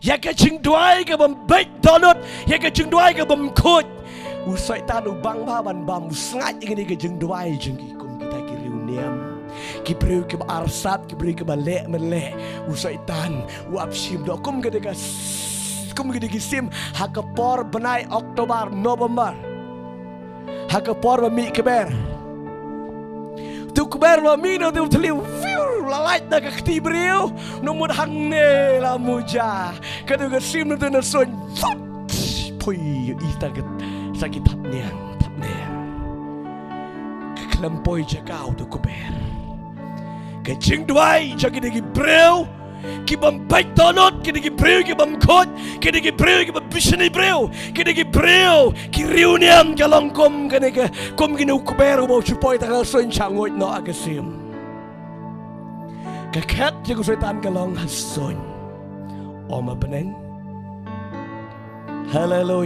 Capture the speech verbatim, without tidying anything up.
Ïa ka jingduwai ka bym beit dohnud, ïa ka jingduwai ka bym khuid. U Soitan u bang bha ban bam, u sngaid ïa kane ka jingduwai jong ki kum kita ki riewniam. Ki briew kiba arsap, ki briew kiba leh mynleh. U Soitan u ap shim doh kum kane ka s-, kum kane ki sim ha ka por bnai October, November. Ha ka por ba mih kber. Tu kber ba mih na tu thli, fiu, la lait na ka kti briew, no mut hangne la muja. Ka tu ka sim na tu na suiñ, fut, poi, i ta ka, sa ki thap niang, thap niang. Ka khlem poi jaka u tu kber. Ka jingduwai jong kine ki briew ki bym beit dohnud, kine ki briew ki bym khuid, kine ki briew ki bym bishni briew, kine ki briew ki riewniam ka long kum kane ka, kum kine u kber uba u shu poi tang ha suiñ sha nguid noh ha ka sim. Ka khet jong u Soitan ka long ha suiñ. Ym ma bneng. Haleluya.